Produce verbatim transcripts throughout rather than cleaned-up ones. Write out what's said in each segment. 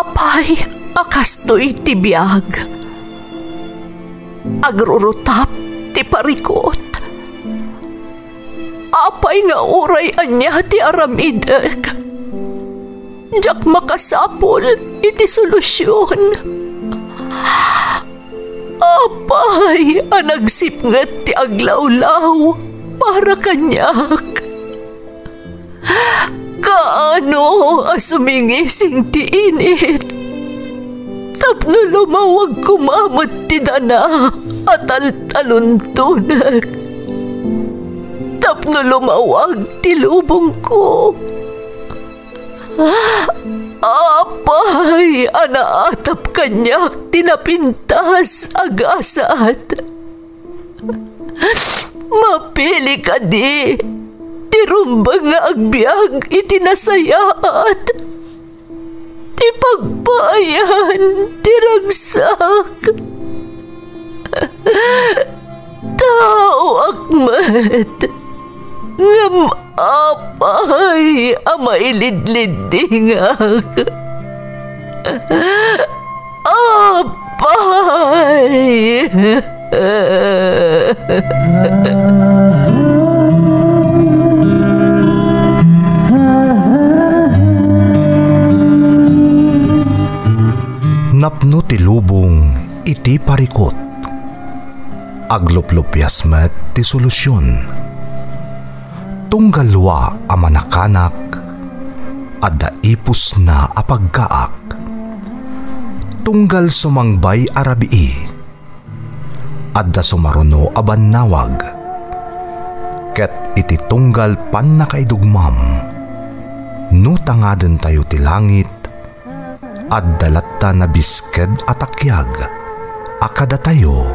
Apay a kastoy ti biag? Agrurutap ti parikut. Apay nga uray ania ti aramidek, diak makasapul iti solusion. Apay a nagsipnget ti aglawlaw para kaniak? Kaano a sumingising ti init tapno lumawag koma met ti dana a taltaluntonek, tapno lumawag ti lubongko? Apay a naatap kaniak ti napintas a gasat? Mapili kadi ti rumbeng nga agbiag iti nasayaat, ti pagpaayan ti ragsak? Taoak met, ngem apay a mailidliddingak? Apay! Napno ti lubong iti parikut. Agluplupias met ti solusion. Tunggal lua a manakanak, adda ipusna a pagkaak. Tunggal sumangbay a rabii, adda sumaruno a bannawag. Ket iti tunggal pannakaidugmam, no tangadentayo ti langit, adda latta nabisked a takiag a kadatayo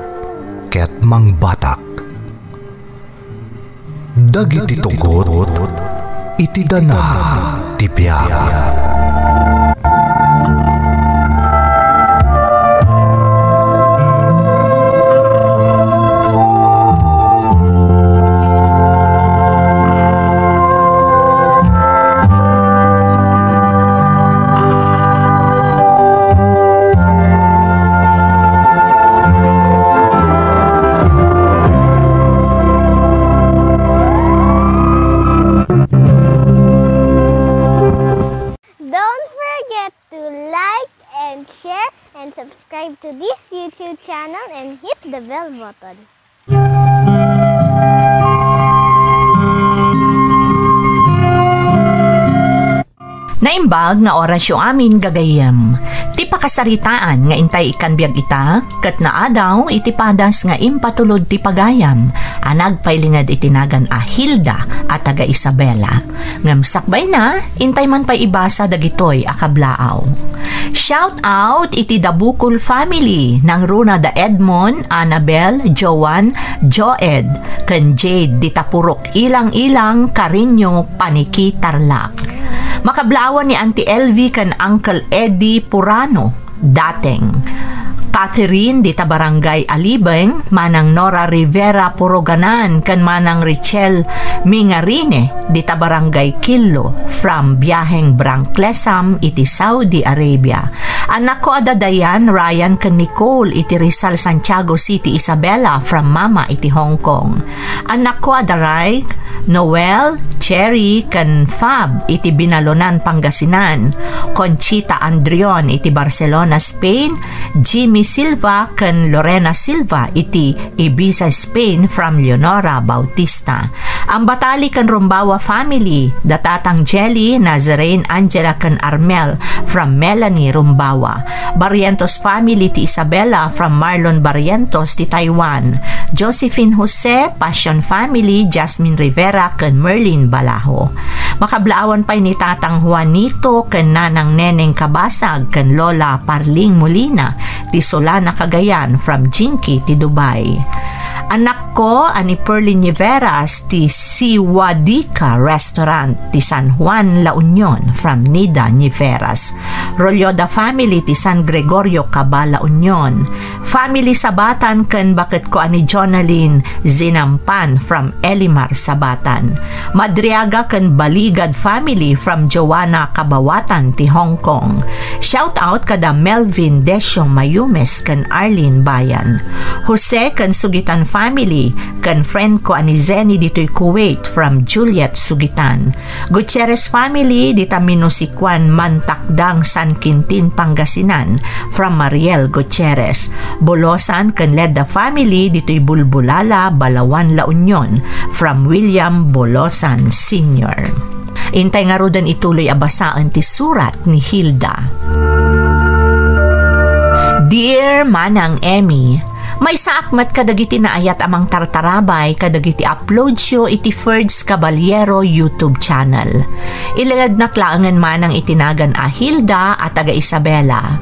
ket mangbatak. Dagiti tugot iti dana ti biag. Don't forget to like and share and subscribe to this YouTube channel and hit the bell button. Naimbag nga orasyo amin, gagayyem. Ti pakasaritaan nga intay ikkan biag ita, ket naadaw iti padas nga impatulod ti pagayam a nagpailinged iti nagan a Hilda a taga Isabela. Ngem sakbayna, intay man pay ibasa dagitoy a kablaaw. Shout out iti Dabukol family, nangruna da Edmond, Annabel, Joan, Joed, ken Jade, dita purok Ilang-ilang, Carreño, Paniqui, Tarlac. Makablaawan ni Auntie Elvie ken Uncle Eddie Purano, Dateng. Catherine, dita Barangay Alibeng, Manang Nora Rivera Puroganan, ken Manang Richel Mingarine, dita Barangay Quillo, from Biaheng Branclesam iti Saudi Arabia. Annakko a da Dayan, Ryan, ken Nicole iti Rizal, Santiago City, Isabela, from Mama iti Hong Kong. Annakko a da Ray, Noel, Cherry, ken Fab iti Binalonan, Pangasinan, Conchita Andrion iti Barcelona, Spain, Jimmy Silva ken Lorena Silva iti Ibiza, Spain, from Leonora Bautista. Ambatali ken Rumbawa family, da Tatang Jelly, Nazarene, Angela, ken Armel, from Melanie Rumbawa. Barrientos family ti Isabela from Marlon Barrientos ti Taiwan. Josephine Jose, Passion family, Jasmine Rivera, ken Merlin Balaho. Makablaawan pay ni Tatang Juanito ken Nanang Neneng Kabasag ken Lola Parling Molina ti Solana, Cagayan, from Jinky ti Dubai. Anakko a ni Pearly Niveras ti Siwadika Restaurant ti San Juan, La Union, from Nida Niveras. Rolloda family ti San Gregorio, Caba, La Union. Family Sabatan ken baketko a ni Jonalyn Zinampan from Elimar, Sabatan. Madriaga ken Baligad family from Joanna, Cabawatan ti Hong Kong. Shout out kada Melvin Decio Mayumes ken Arlene Bayan. Jose ken Sugitan family ken friend ko a ni Zenny ditoy Kuwait from Juliet Sugitan. Gutierrez family, dita Minusikuan, Mantakdang, San Quintin, Pangasinan, from Mariel Gutierrez. Bolosan ken Ledda family, ditoy Bulbulala, Balawan, La Union, from William Bolosan Senior. Intay ngaruden ituloy a basaen ti surat ni Hilda. Dear Manang Emmy, maysaak met kadagiti naayat a mangtartarabay kadagiti uploadsyo iti Ferds Caballero YouTube channel. Ilayadnak laengen manang iti nagan a Hilda a taga Isabela.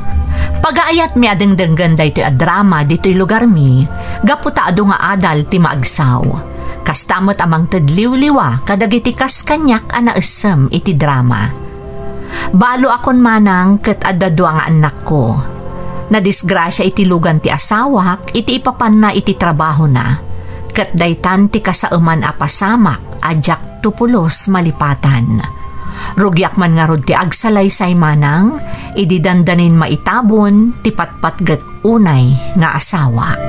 Pagaayatmi a dengdenggen daytoy a drama ditoy lugarmi, gapu ta adu nga adal ti maagsaw. Kasta met a mangted liwliwa kadagiti kas kaniak a naessem iti drama. Baloakon manang ket adda dua nga annakko. Nadisgrasia iti lugan ti asawak iti ipapanna iti trabahona, ket daytan ti kasaeman a pasamak a diakto pulos malipatan. Rugiak man ngarud ti agsalaysay manang idi dandanin maitabon ti patpatget unay nga asawak.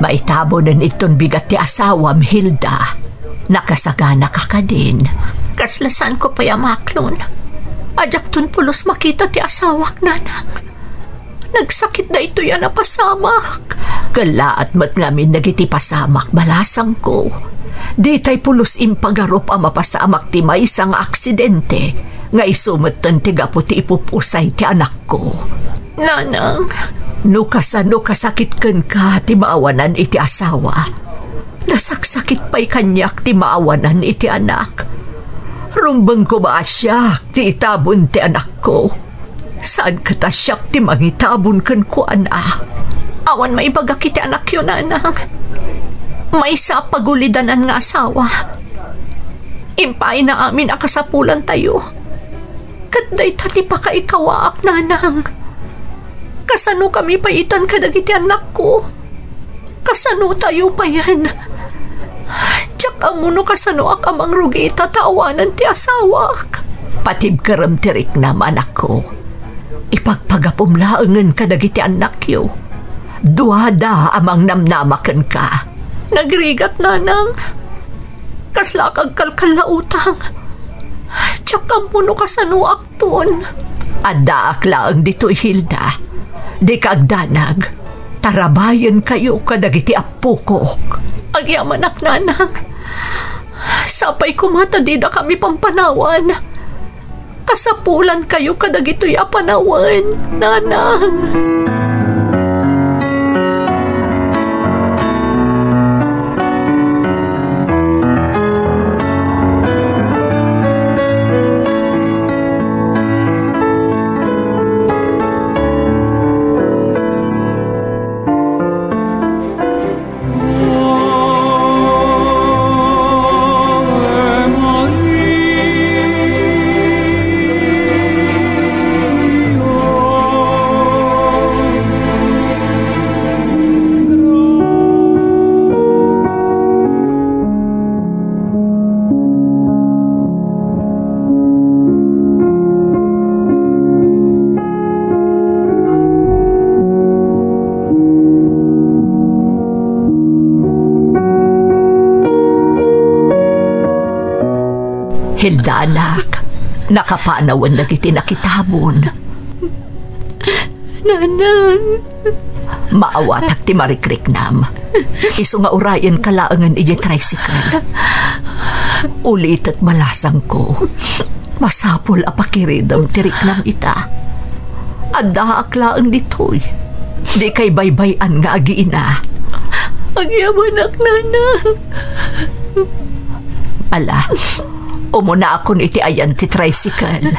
Maitabonen inton bigat ti asawam, Hilda. Nakasaganaka kadin. Kasla saanko pay a maklon. Diakton pulos makita ti asawak, nanang. Nagsakit daytoy a napasamak. Kellaat met ngamin dagiti pasamak, balasangko. Ditay pulos impagarup a mapasamak ti maysa nga aksidente, nga isu metten ti gapu ti ipupusay ti anakko. Nanang. No kasano kasakit kenka ti maawanan iti asawa, nasaksakit pay kaniak ti maawanan iti anak. Rumbeng koma a siak ti itabon ti anakko. Saan ket a siak ti mangitabon kenkuana. Awan maibagak iti anakyo, nanang. Maysa a pagulidanan nga asawa. Impaayna amin a kasapulantayo. Ket dayta ti pakaikawaak, nanang. Kasanokami pay itan kadagiti annakko? Kasanotayo payen? Diak ammo no kasanoak a mangrugi ita ta awanan ti asawak. Patibkerem ti riknam, anakko. Ipagpagapum laengen kadagiti annakyo. Duada a mangnamnama kenka. Nagrigat, nanang. Kaslaak agkalkallautang. Diak ammo no kasanoakton. Addaak laeng ditoy, Hilda. Dika agdanag. Tarabayenkayo kadagiti appokok. Agyamanak, nanang. Sapay koma ta didakami pampanawan. Kasapulankayo kadagitoy a panawen, nanang. Hilda, anak, nakapanawen dagiti nakitabon. Nanang. Maawatak ti marikriknam. Isu nga urayenka laengen idiay tricycle. Ulitek, balasangko. Masapul a pakiridem ti riknam ita. Addaak laeng ditoy. Dikay baybay-an nga agiina. Agyamanak, nanang. Ala, umunaakon iti ayan ti tricycle.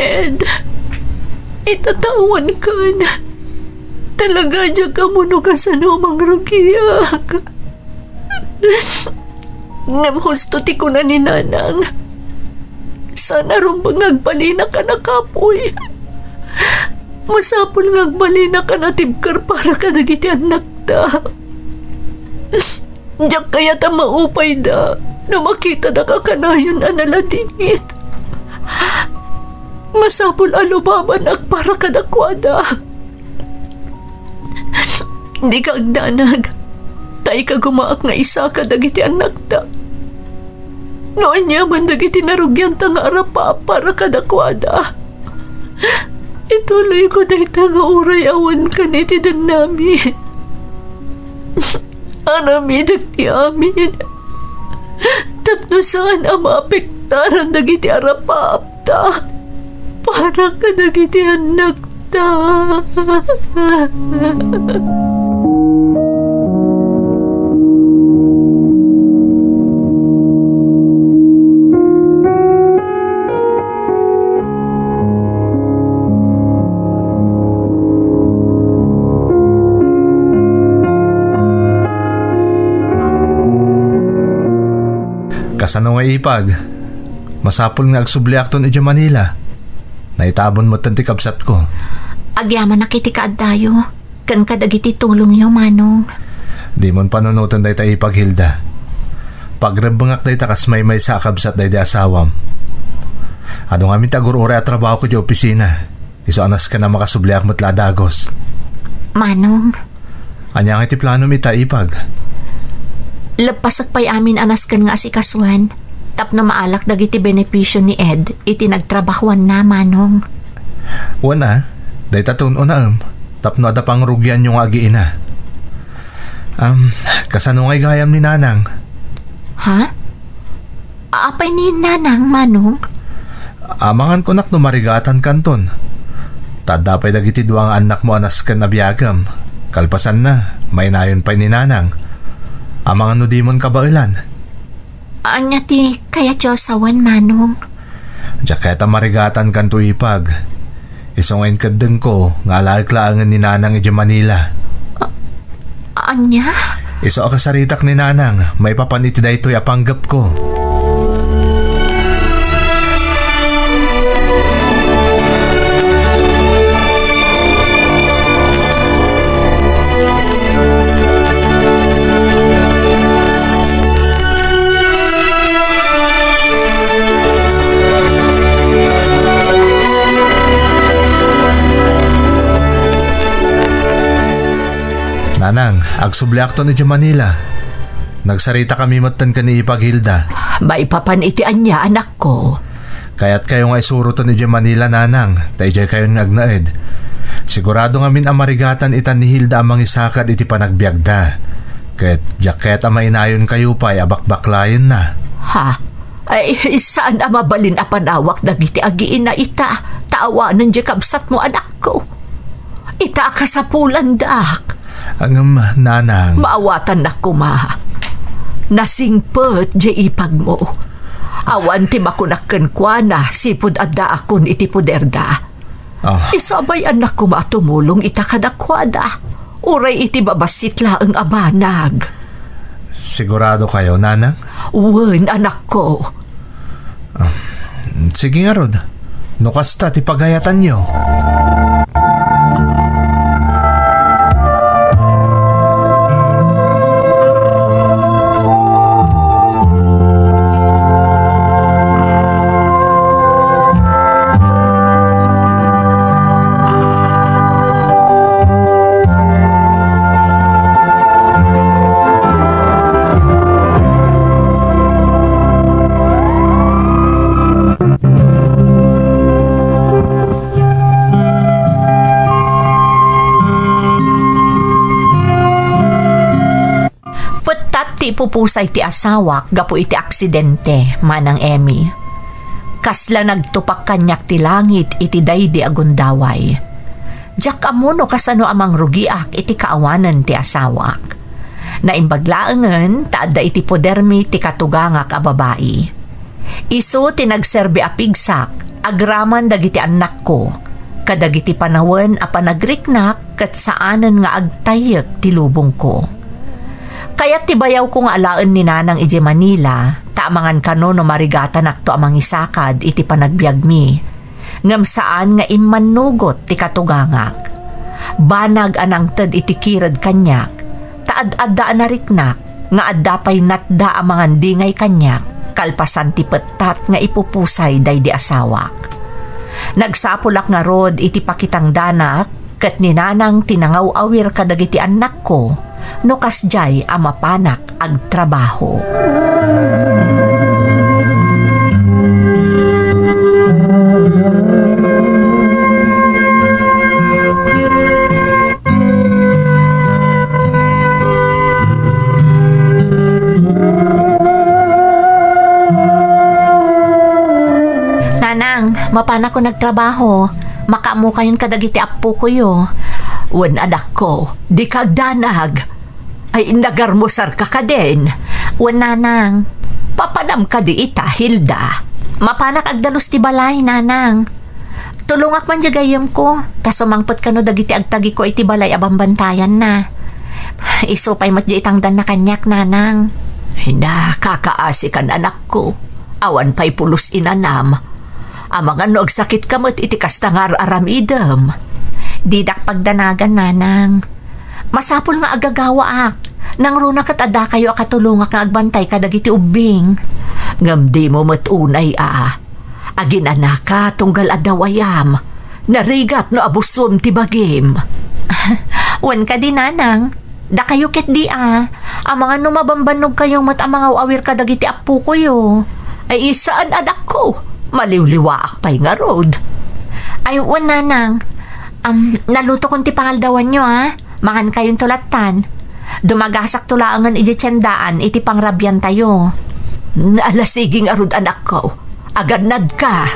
Ed, itatawankan. Talaga, diak ammo no kasano a mangrugiak. Ngem husto ti kuna ni nanang. Saan a rumbeng nga agbalinak a nakapuy. Masapul nga agbalinak a natibker para kadagiti annakta. Diak kayat a maupayda no makitada a kanayon a naladingit. Masapul a lubabanak para kadakuada. Dika agdanag, ta ikagumaak nga isaka dagiti annakta. No aniaman dagiti narugianta nga arapa para kadakuada, ituloyko dayta nga uray awankan iti dennami. Aramidek ti amin tapno saan a maapektaran dagiti arapapta para kadagiti annakta. Kasano nga ipag? Masapul nga agsubliakton idiay Manila. Naitabon metten ti kabsatko. Agyamanak iti kaaddayo ken kadagiti tulongyo, Manong. Dimon panunoten dayta ipag, Hilda. Pagrebbengak dayta kas maymaysa a kabsat daydi asawam. Adu ngamin ti agur-uray a trabahok idiay opisina. Isu a nasken a makasubliak met la a dagus. Manong. Ania ngay ti planom ita, ipag? Leppasek pay amin a nasken nga asikasuan tapno maalak dagiti benepisio ni Ed iti nagtrabahuanna, Manong. Wen a, dayta ti un-unaem tapno adda pangrugianyo nga agiina. Am, kasano ngay gayam ni Nanang? Ha? Apay ni Nanang, Manong? Amangan kunak no marigatankanton. Ta adda pay dagiti dua nga annakmo a nasken a biagem. Kalpasanna, mainayon pay ni Nanang. Amangan no dimon kabaelan. Ania ti kayatyo a sawen, Manong? Diak kayat a marigatankanto, ipag. Isu nga inkeddengko nga alaek laengen ni Nanang idiay Manila. A-, ania? Isu a kasaritak ni Nanang maipapan iti daytoy a panggepko. Nanang, agsubliakton idiay Manila. Nagsaritakami metten ken ni Ipag Hilda. Maipapan iti ania, anakko? Kayatkayo nga isuroten idiay Manila, Nanang, ta idiaykayon nga agnaed. Sigurado ngamin a marigatan ita ni Hilda a mangisakad iti panagbiagda. Ket diak kayat a mainayonkayo pay a bakbaklayenna. Ha? Ay, saan a mabalin a panawak dagiti agiina ita, ta awanen diay kabsatmo, anakko. Ita a kasapulandak. Ngem, Nanang. Maawatannak koma. Nasingpet diay ipagmo. Awan ti makunak kenkuana, sipud addaakon iti poderda. Ah. Isu a bay-annak koma a tumulong ita kadakuada. Uray iti babassit laeng a banag. Sigurado kayo, Nanang? Wen, anakko. Ah, sige ngarud. No kasta ti pagayatanyo. Pettat ti ipupusay ti asawak gapu iti aksidente, Manang Emmy. Kasla nagtupak kaniak ti langit iti daydi a gundaway. Diak ammo no kasano a mangrugiak iti kaawanen ti asawak. Naimbag laengen ta adda iti podermi ti katugangak a babai. Isu ti nagserbi a pigsak agraman dagiti annakko, kadagiti panawen a panagriknak ket saanen nga agtayyek ti lubongko. Kayat ti bayawko nga alaen ni Nanang idiay Manila, ta amangan kano no marigatanakto a mangisakad iti panagbiagmi. Ngem saan nga immannugot ti katugangak. Banag a nangted iti kired kaniak, ta ad-adda a nariknak nga adda pay natda a mangandingay kaniak kalpasan ti pettat nga ipupusay daydi asawak. Nagsapulak ngarud iti pakitangdanak ket ni Nanang ti nangaw-awir kadagiti annakko no kasdiay a mapanak agtrabaho. Nanang, mapanakon agtrabaho. Makaammokayon kadagiti appokoyo. Wen, anakko, dika agdanag. Ay, nagarmusarka kadin? Wen, Nanang. Papanam kadi ita, Hilda? Mapanak agdalus ti balay, Nanang. Tulongak man diay gayyemko, ta sumangpet kano dagiti agtagiko iti balay a bambantayanna. Isu pay met diay itangdanna kaniak, Nanang. Ay, nakakaasikan, anakko. Awan pay pulos inanam. Amangan no agsakitka met iti kasta nga ar-aramidem. Didak pagdanagan, Nanang. Masapul nga agagawaak. Nangruna ket addakayo a katulongak nga agbantay kadagiti ubbing. Ngem dimo met unay a. Aginanaka tunggal adda wayam. Narigat no abusom ti bagim. Wen kadi, Nanang. Dakayo ketdi a. Amangan no mabambannogkayo met a mangaw-awir kadagiti appokoyo. Ay, saan, anakko. Maliwliwaak pay ngarud. Ay, wen, Nanang. Am, nalutokon ti pangaldawanyo, a. Mangankayonto lattan. Dumagasakto laengen idiay tiendaan iti pangrabiantayo. Ala, sige ngarud, anakko. Agannadka.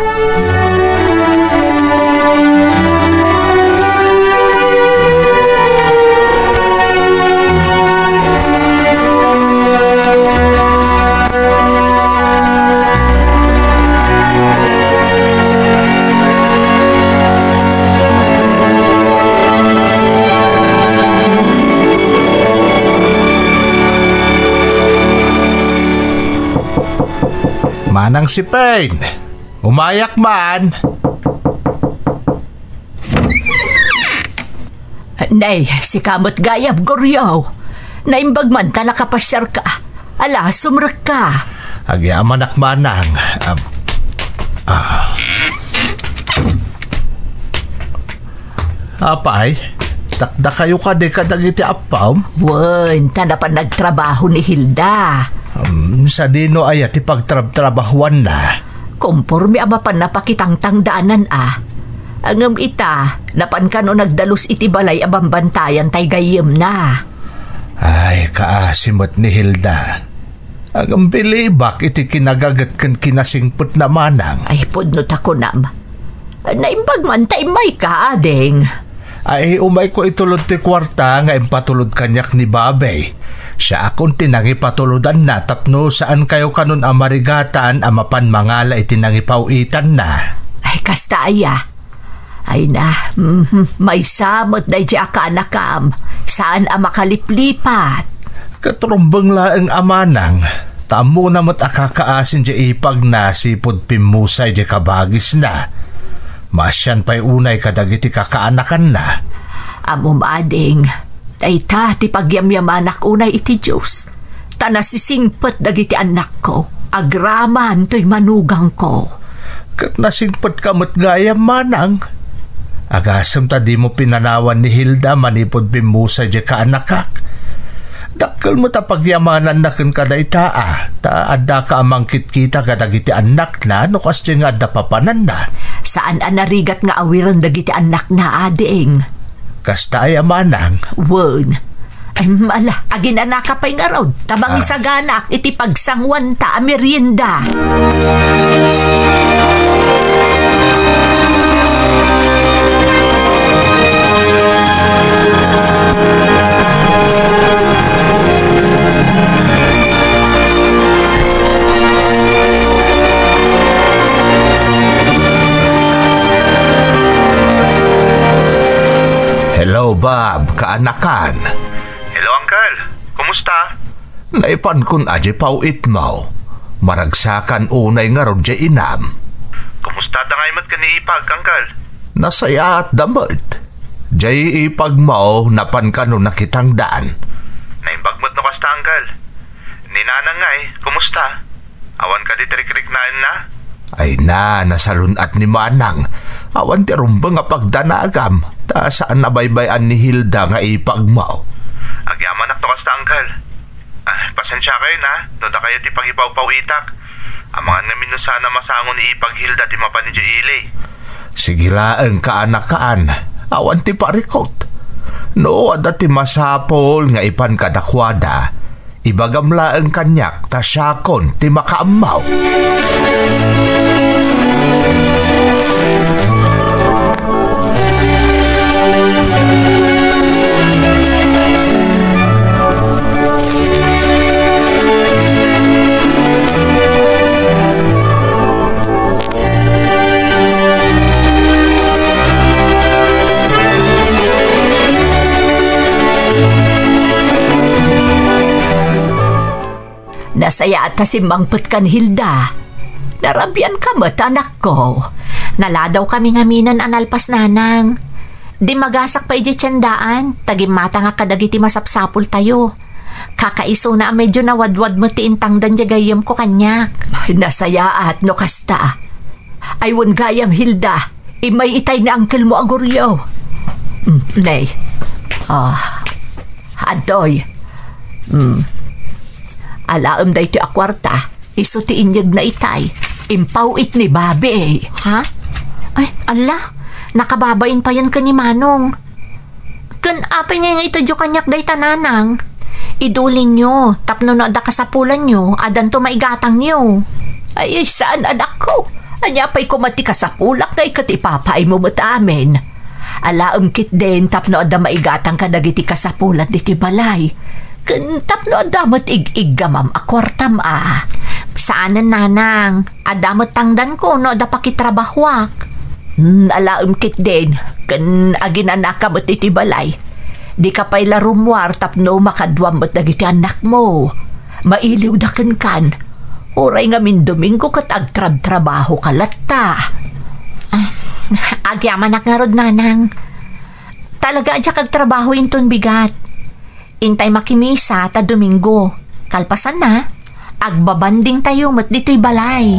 Manang Sipen, umayak man. Nay, sika met gayam, Goryo. Naimbag man ta nakapasiarka. Ala, sumrekka. Agyamanak, Manang. Am, ah. Apay, dakdakayo kadi kadagiti appom? Wen, ta napan nagtrabaho ni Hilda. Am, sadino aya ti pagtrabtrabahuanna? Komporme a mapan napakitangtangdanan a. Ngem ita, napan kano nagdalus iti balay a bambantayan tay gayyemna. Ay, kaasi met ni Hilda. Agbilibak iti kinagaget ken kinasingpetna, Manang. Ay, pudno ta kunam. Naimbag man ta immayka, ading. Ay, umayko itulod ti kuarta nga impatulod kaniak ni Babay. Siakon ti nangipatulodanna tapno saankayo kanon a marigatan a mapan mangala iti nangipaw-itanna. Ay, kasta aya. Ay na, mhm, maysa met daydi a kaanakam. Saan a makaliplipat. Ket rumbeng laeng a manang, ta ammona met a kakaasin diay ipagna sipud pimmusay diay kabagisna. Maasian pay unay kadagiti kakaanakanna. Ammom, ading, dayta ti pagyamyamanak unay iti Dios. Ta nasisingpet dagiti annakko, agraman toy manugangko. Ket nasingpetka met gayam, manang. Agasem ta dimo pinanawan ni Hilda manipud pimmusay diay kaanakak. Dakkel met a pagyamananna ken kadayta a, ta addaka a mangkitkita kadagiti annakna no kasdiay nga adda papananna. Saan a narigat nga awiren dagiti annakna, ading. Kasta aya, manang? Wen. Ay, ala, aginanaka pay ngarud, ta mangisaganak iti pagsanguanta a merienda. Anakan. Hello, Uncle. Kumusta? Naipankon a diay paw-itmo. Maragsakan unay ngarud diay inam. Kumusta da ngay met ken ni Ipag, Uncle? Nasayaat da met. Diay ipagmo, napan kano nakitangdan. Naimbag met no kasta, Uncle. Ni Nanang ngay, kumusta? Awan kadi ti rikriknaenna? Ay na, nasalun-at ni Manang. Awan ti rumbeng a pagdanagam, ta saan a baybay-an ni Hilda nga ipagmo. Agyamanak no kasta, Uncle. Ah, pasensiakayon, ha, no dakayo ti pagipawpaw-itak. Amangan ngamin no saan a masango ni Ipag Hilda ti mapan idiay ili. Sige laeng, kaanakan, awan ti parikut. No adda ti masapul nga ipan kadakuada, ibagam laeng kaniak ta siakon ti makaammo. Nasayaat ta simmangpetkan, Hilda. Narabianka met, anakko. Naladawkami ngaminen a nalpas, Nanang. Dimmagasak pay idiay tiendaan, ta gimmatangak kadagiti masapsapultayo. Kakaisuna a medio nawadwad met ti intangdan diay gayyemko kaniak. Nasayaat no kasta. Ay wen gayam, Hilda, immay itay ni angkelmo a Goryo. Mm, nay. Ah, adtoy. Mm. Alaem daytoy a kuarta, isu ti inyegna itay. Impaw-it ni Babi. Ha? Ay, ala, nakababain payen ken ni Manong. Ken apay ngay nga itedyo kaniak dayta, Nanang? Idulinyo, tapno no adda kasapulanyo, addanto maigatangyo. Ay, saan, anakko. Ania pay koma ti kasapulak nga iket ipapaaymo met amin? Alaem ketdin tapno adda maigatang kadagiti kasapulan ditoy balay. Ken tapno adda met ig-iggamam a kuartam a. Saanen, Nanang. Adda met tangdanko no adda pakitrabahoak. Hmm, alaem ketdin, ken aginanaka met iti balay. Dika pay la rummuar tapno makaduam met dagiti annakmo. Mailiwda kenkan. Uray ngamin Domingo ket agtrabtrabahoka latta. Ah, agyamanak ngarud, Nanang. Talaga a diak agtrabaho inton bigat. Intay makimisa ta Domingo. Kalpasanna, agbabandingtayo met ditoy balay.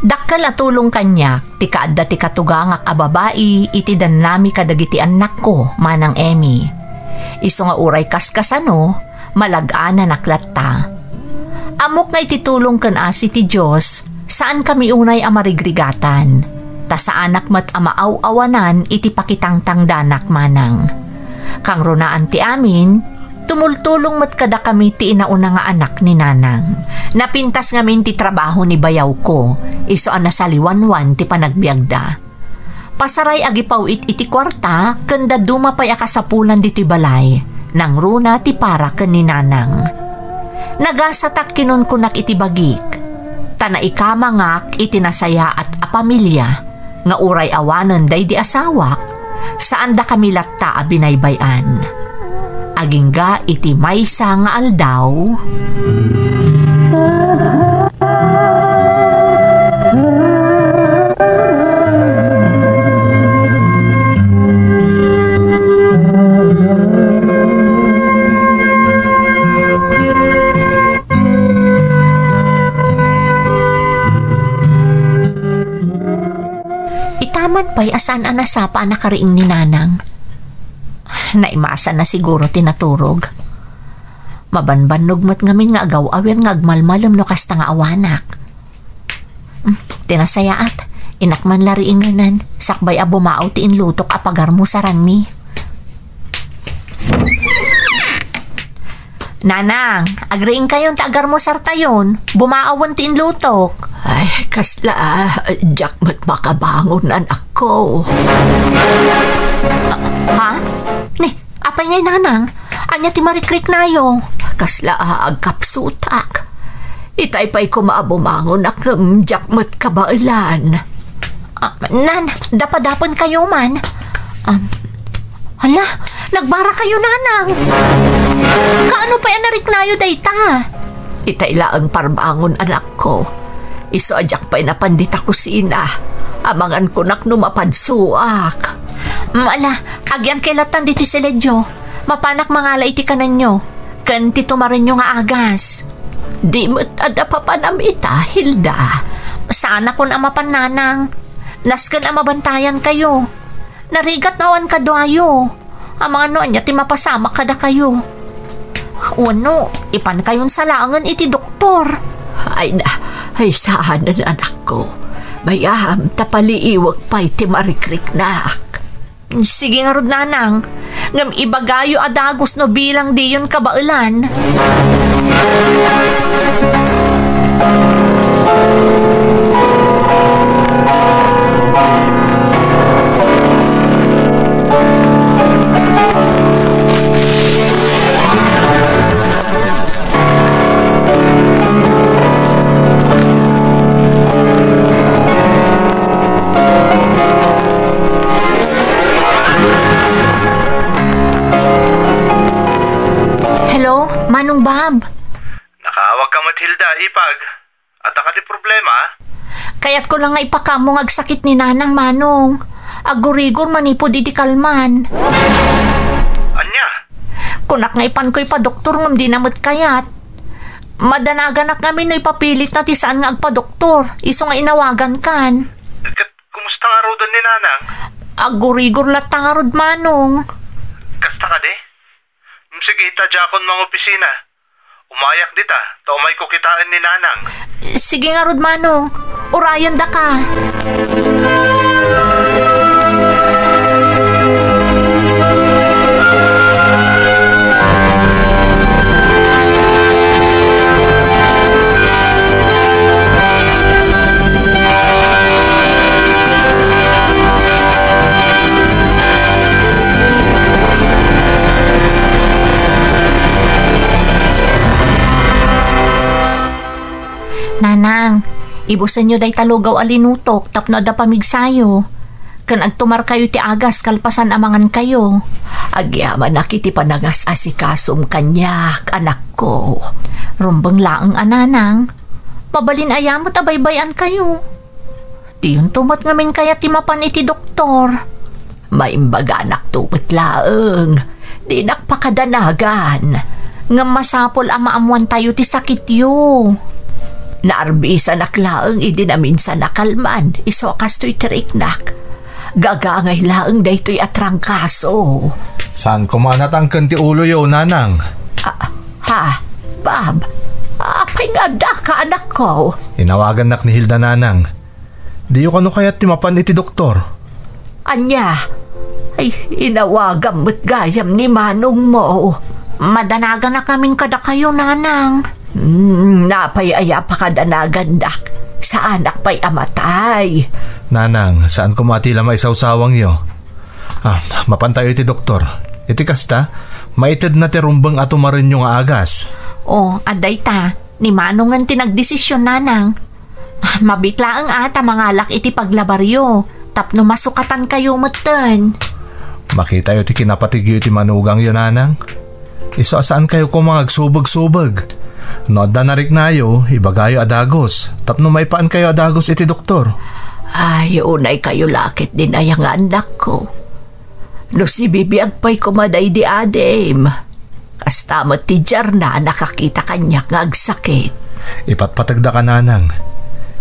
Dakkel a tulong kaniak ti kaadda ti katugangak a babai iti dannami kadagiti annakko, Manang Emmy. Isu nga uray kaskasano, malag-ananak latta. Ammok nga iti tulong ken asi ti Dios, saankami unay a marigrigatan, ta saanak met a maaw-awanan iti pakitangtangdanak, Manang. Kangrunaan ti amin, tumultulong met kadakami ti inauna nga anak ni Nanang. Napintas ngamin ti trabaho ni bayawko, isu a nasaliwanwan ti panagbiagda. Pasaray agipaw-it iti kuarta ken dadduma pay a kasapulan ditoy balay, nangruna ti para ken ni Nanang. Nagasatak kinunkunak iti bagik, ta naikamangak iti nasayaat a pamilia nga uray awanen daydi asawak, saandakami latta a binaybay-an. Agingga iti maysa nga aldaw. Itaman pay a saan a nasapa a nakariing ni Nanang. Naimasanna siguro ti naturog. Mabanbannog met ngamin nga agaw-awir nga agmalmalem no kasta nga awanak. Hmm, ti nasayaat, Innak man la riingenan, sakbay a bumao ti inlutok a pagarmusaranmi. Nanang, agriingkayon ta agarmusartayon. Bumaowen ti inlutok. Ay, kasla, diak met makabangon, anakko. Ah, ha? Ni, apay ngay, Nanang? Ania ti marikriknayo? Kasla a agkapsutak. Itay pay koma a bumangon a ngem diak met kabaelan. Ah, nan, dapadapen kayo man. Um, hala, nagbara kayo, Nanang. Kaano pay a nariknayo dayta? Itay laeng parbangon, anakko. Isu a diak pay napan dita kusina. Amangan kunak no mapadsuak. Mala, agian kay latan ditoy siledyo. Mapanak mangala iti kanenyo. Ken ti tumarenyo nga agas. Di met adda papanam ita, Hilda. Saanakon a mapan, Nanang. Nasken a mabantayan kayo. Narigat no awan kaduayo. Amangan no ania ti mapasamak kadakayo. Wenno, ipan kayon sa laengen iti doktor. Ay na, ay saanen, anakko. Bayam, ta paliiwek pay ti marikriknak. Sige ngarud, Nanang. Ngem ibagayo a dagus no bilang diyon kabaelan. Hello, Manong Bob. Nakaawag ka met, Hilda, ipag. Adda kadi problema? Kayatko lang nga ipakaammo nga agsakit ni Nanang, Manong. Agurigor manipud idi kalman. Ania? Kunak nga ipanko ipadoktor ngem dina met kayat. Madanaganak ngamin no ipapilitna ti saan nga agpadoktor, isu nga inawagankan. Ket kumusta ngaruden ni Nanang? Agurigor latta ngarud, Manong. Kasta kadi? Mm, sige, ita diakon mangopisina. Umayak dita, ta umayko kitaen ni Nanang. Sige ngarud, Manong. Urayen daka. Nanang, ibusenyo dayta lugaw a linutok tapno adda pamigsayo. Ken agtumarkayo ti agas kalpasan a mangankayo. Agyamanak iti panangas-asikasom kaniak, anakko. Rumbeng laeng a, Nanang. Mabalin aya met a baybay-ankayo. Diyonto met ngamin kayat ti mapan iti doktor. Maimbaganak to met laeng. Dinak pakadanagan. Ngem masapul a maammoantayo ti sakityo. Naarbisanak laeng idi naminsan a kalman, isu a kastoy ti riknak. Gagangay laeng daytoy a trangkaso. Saan koma a natangken ti uloyo, Nanang? Ah, ha? Bob, apay nga addaka, anakko? Inawagannak ni Hilda, Nanang. Diyo kano kayat ti mapan iti doktor? Ania? Ay, inawagam met gayam ni manongmo. Madanaganak ngamin kadakayo, Nanang. Hmm, napay aya pakadanagandak? Saanak pay a matay. Nanang, saan koma ti la maisawsawangyo? Ah, mapantayo iti doktor. Iti kasta, maitedna ti rumbeng a tumarenyo nga agas. Oh, adda ita. Ni manongen ti nagdesisyon, Nanang. Ah, mabiit laeng a ta mangalak iti paglabaryo tapno masukatankayo metten. Makitayo ti kinapatigyo iti manugangyo, Nanang. Isu a saankayo koma nga agsubeg-subeg. No adda nariknayo, ibagayo a dagus tapno maipaankayo a dagus iti doktor. Ay, unaykayo la ketdin aya nga annakko. No sibibiag pay koma daydi adim, kasta met ti diarna a nakakita kaniak nga agsakit. Ipatpategdaka, Nanang.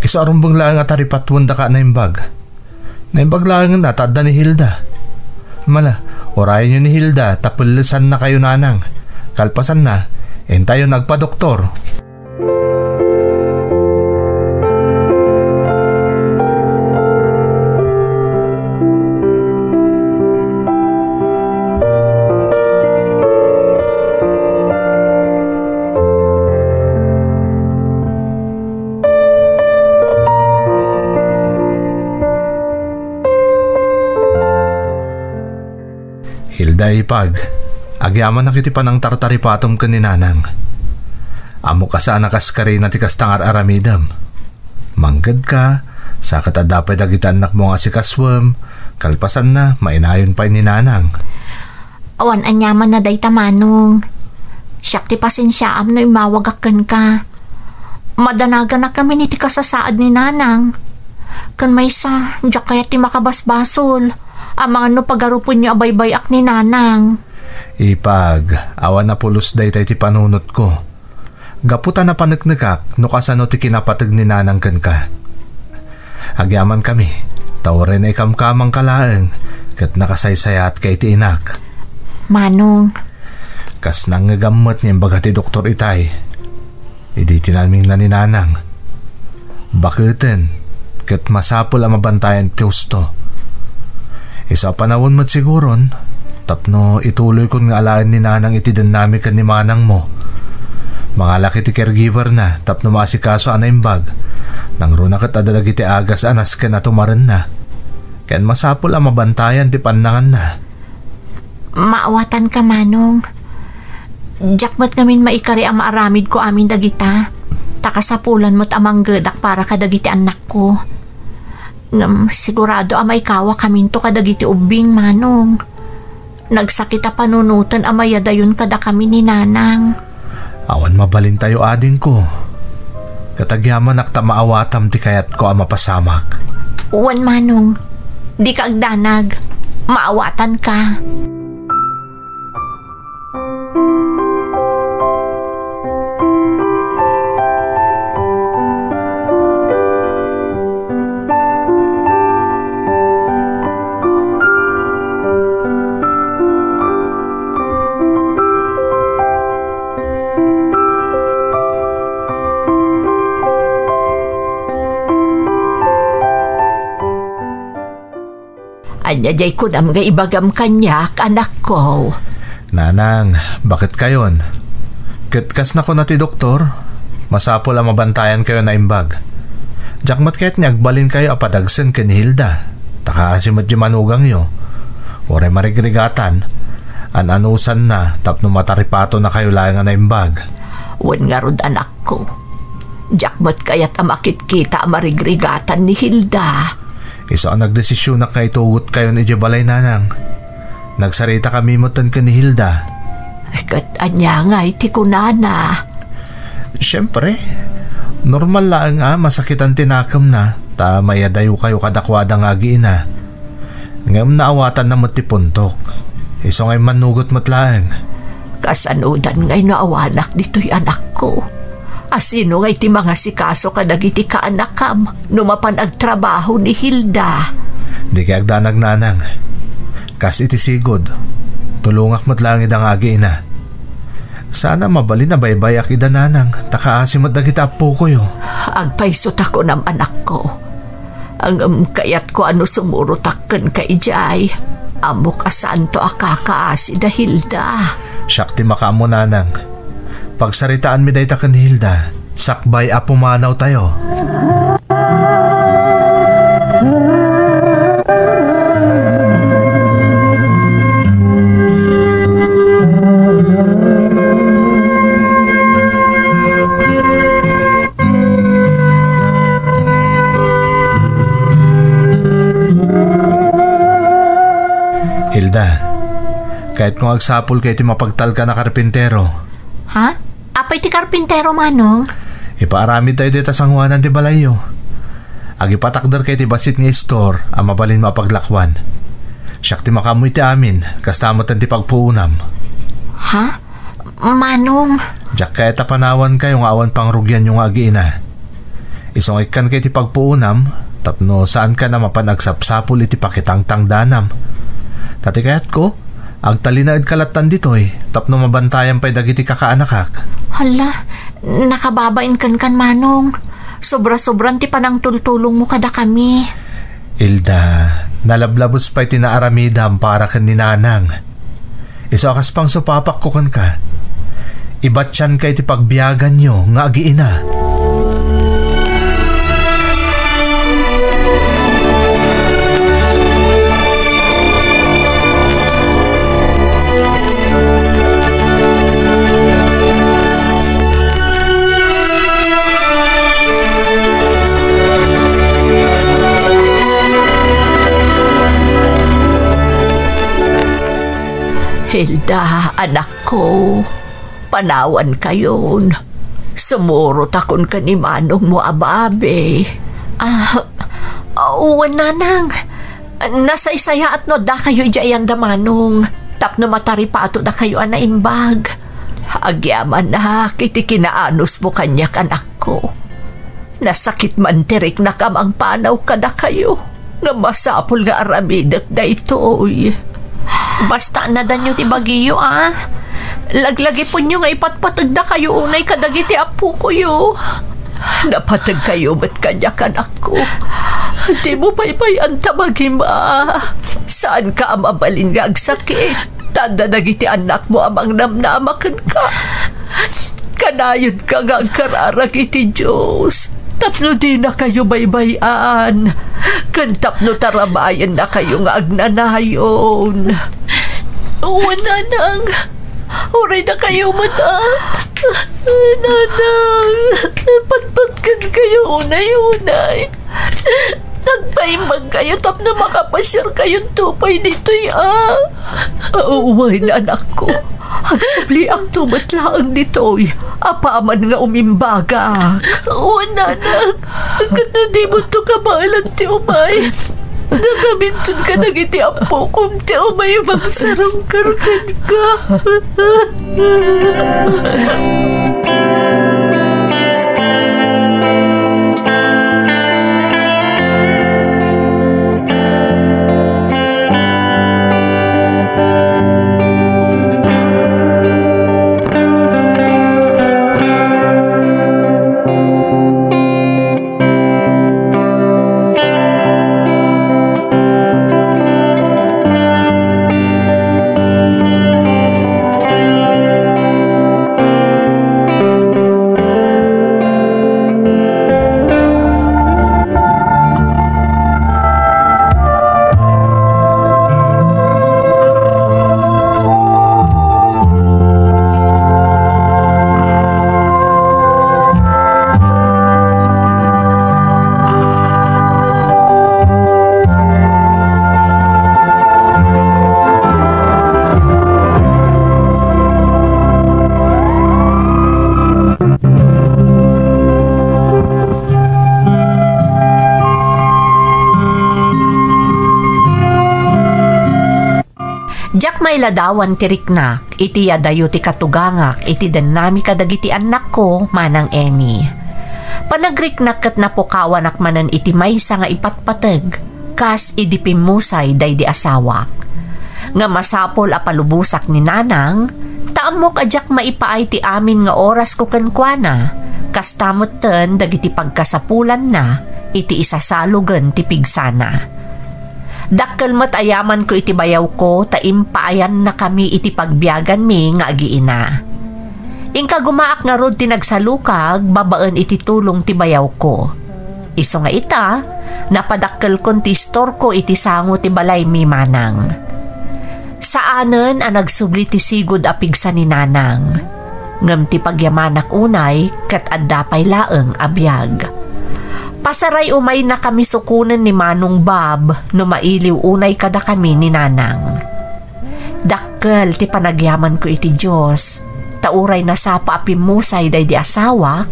Isu a rumbeng laeng a taripatwendaka a naimbag. Naimbag laengen a ta adda ni Hilda. Mala, urayenyo ni Hilda ta pellesannakayo, Nanang. Kalpasanna, intayon agpadoktor. Hilda, ipag, agyamanak iti panangtartaripatem ken ni Nanang. Ammok a saan a kas karina ti kasta nga ar-aramidem. Manggedka, sa ket adda pay dagiti annakmo nga asikasuem, kalpasanna, mainayon pay ni Nanang. Awan aniamanna dayta, Manong. Siak ti pasensiaam no immawagak kenka. Madanaganak ngamin iti kasasaad ni Nanang. Ken maysa, diak kayat ti makabasbasol. Amangan no pagarupenyo a baybay-ak ni Nanang. Ipag, awan a pulos dayta iti panunotko. Gapu ta napaneknekak no kasano ti kinapateg ni Nanang kenka. Agyamankami, ta uray naikamkamangka laeng, ket nakasaysayaatka iti inak. Manong. Kas nangngegam met nga imbaga ti doktor itay, idi tinamingna ni Nanang. Baketen, ket masapul a mabantayan ti husto. Isu a panawen met siguron, tapno ituloykon nga alaen ni Nanang iti dennami ken ni Manangmo. Mangalak iti caregiver-na tapno maasikaso a naimbag. Nangruna ket adda dagiti agas a nasken a tumarenna. Ken masapul a mabantayan ti pannanganna. Maawatanka, Manong. Diak met ngamin maikari a maaramidko amin dagita, ta kasapulan met a manggedak para kadagiti annakko. Ngem sigurado a maikawakaminto kadagiti ubbing, Manong. Nagsakit a panunoten a mayadayon kadakami ni Nanang. Awan mabalintayo, adingko. Ket agyamanak ta maawatam ti kayatko a mapasamak. Wen, Manong, dika agdanag. Maawatanka. Ania diay kunam nga ibagam kaniak, anakko? Nanang, baket kayon. Ket kas nakuna ti doktor, masapul a mabantayankayo a naimbag. Diak met kayat nga agbalinkayo a padagsen ken ni Hilda, ta kaasi met diay manugangyo. Uray marigrigatan, an-anusanna tapno mataripatonakayo laeng a naimbag. Wen ngarud, anakko. Diak met kayat a makitkita a marigrigatan ni Hilda. Isu a nagdesisionak nga itugotkayon idiay balay, Nanang. Nagsaritakami metten ken ni Hilda. Ket ania ngay ti kunana? Siempre, normal laeng a masakitan ti nakemna ta mayadayokayo kadakuada nga agiina. Ngem naawatanna met ti puntok. Isu nga immannugot met laeng. Kasanodan ngay no awanak ditoy, anakko? A sino ngay ti mangasikaso kadagiti kaanakam no mapan agtrabaho ni Hilda? Dikay agdanag, Nanang. Kas iti sigud, tulongak met laeng ida nga agiina. Saan a mabalin a baybay-ak ida, Nanang, ta kaasi met dagiti appokoyo. Agpayso ta kunam, anakko. Ngem kayatko a no sumurotak kenka idiay, ammok a saanto a kakaasi da Hilda. Siak ti makaammo, Nanang. Pagsaritaanmi dayta ken Hilda, sakbay a pumanawtayo. Hilda, kayatko nga agsapulka iti mapagtalkan a karpintero. Ha? Apay ti karpintero, Manong? Ipaaramidtayo dita sangoanan ti balayyo. Agipatakderka iti bassit nga istor a mabalinmo a paglakuan. Siak ti makaammo iti amin, kasta metten ti pagpuonam. Ha? Manong? Diak kayat a panawankayo nga awan pangrugianyo nga agiina. Isu nga ikkanka iti pagpuonam, tapno saankan a mapan agsapsapul iti pakitangtangdanam. Ta ti kayatko, agtalinaedka lattan ditoy, tapno mabantayan pay dagiti kakaanakak. Hala, nakababain kenkan, Manong. Sobra-sobran ti panangtultulongmo kadakami. Hilda, nalablabes pay ti naaramidam para ken ni Nanang. Isu a kas pangsupapakko kenka, ibatianka iti pagbiaganyo nga agiina. Hilda, anakko, panawankayon. Sumurotakon ken ni manongmo a babi. Ah, wen, nanang. Nasaysayaat no addakayo idiay ayan da manong, tapno mataripatodakayo a naimbag. Agyamanak iti kinaanusmo kaniak, anakko. Nasakit man ti riknak a mangpanaw kadakayo, ngem masapul nga aramidek daytoy. Basta nadanyo ti bagiyo, a. Laglagipenyo nga ipatpategdakayo unay kadagiti appokoyo. Napategkayo met kaniak, anakko. Dimo baybay-an ta magim-, a. Saanka a mabalin nga agsakit. Ta adda dagiti annakmo a mangnamnama kenka. Kanayonka nga agkararag iti Dios tapno dinakayo baybay-an, ken tapno tarabayennakayo nga agnanayon. Wen, nanang, uray dakayo met, a. Nanang, patpatkenkayo unay-unay. Nagpaimbagkayo tapno makapasiarkayonto pay ditoy, a. Wen, anakko. Agsubliakto met laeng ditoy, apaman nga umimbagak. Wen, anak, ket no dimonto kabaelan ti umay, nakaminton kadagiti appokom ti umay mangsarungkar kenka. Diak mailadawan ti riknak iti adayo ti katugangak iti dennami kadagiti annakko, Manang Emmy. Panagriknak ket napukawanak manen iti maysa nga ipatpateg, kas idi pimmusay daydi asawak. Nga masapul a palubosak ni Nanang, ta ammok a diak maipaay ti amin nga orasko kenkuana, kasta metten dagiti pagkasapulanna iti isasalogen ti pigsana. Dakkel met a yamanko iti bayawko ta impaayannakami iti pagbiaganmi nga agiina. Inkagumaak ngarud ti nagsalukag babaen iti tulong ti bayawko. Isu nga ita, napadakkelkon ti istorko iti sango ti balaymi, Manang. Saanen a nagsubli ti sigud a pigsa ni Nanang. Ngem ti pagyamanak unay ket adda pay laeng a biag. Pasaray umaynakami sukonen ni Manong Bob no mailiw unay kadakami ni Nanang. Dakkel ti panagyamanko iti Dios, ta uray nasapa a pimmusay daydi asawak,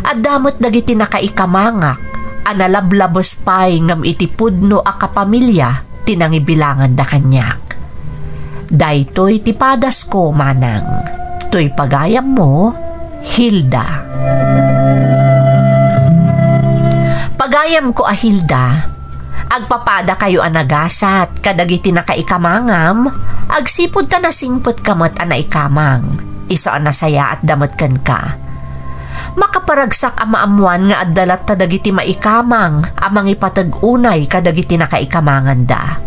adda met dagiti nakaikamangak a nalablabes pay ngem iti pudno a kapamilya ti nangibilanganda kaniak. Daytoy ti padasko, Manang. Toy pagayammo, Hilda. Pagayamko a Hilda, agpapadakayo a nagasat kadagiti nakaikamangam, agsipud ta nasingpetka met a naikamang, isu a nasayaatda met kenka. Makaparagsak a maammoan nga adda latta dagiti maikamang a mangipateg unay kadagiti nakaikamanganda.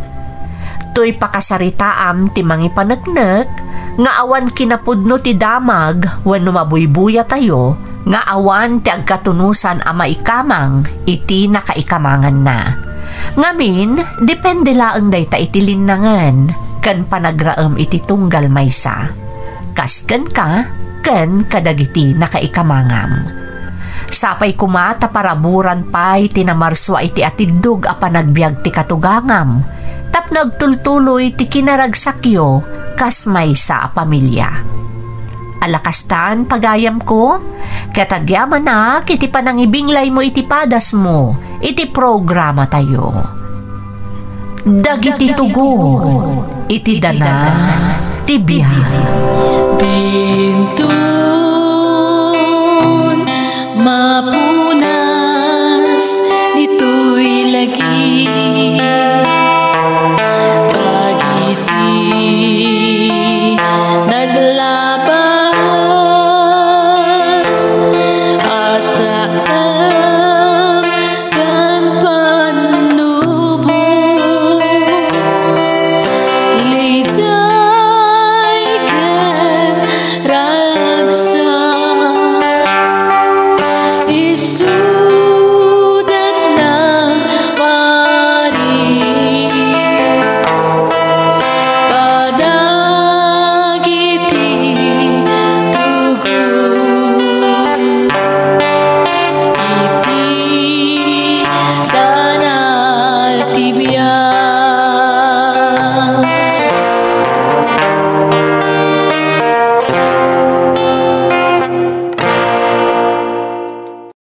Toy pakasaritaam ti mangipaneknek nga awan kinapudno ti damag wenno mabuybuyatayo nga awan ti agkatunosan a maikamang iti nakaikamanganna. Ngamin, depende laeng dayta iti linnangen ken panagraem iti tunggal maysa. Kas kenka ken kadagiti nakaikamangam. Sapay koma ta paraburan pay ti namarsua iti atiddog a panagbiag ti katugangam, tapno agtultuloy ti kinaragsakyo kas maysa a pamilia. Ala kastan, pagayamko, ket agyamanak iti panangibinglaymo iti padasmo iti programatayo. Dagiti tugot iti dana ti biag. Dinton mapunas ditoy lagi.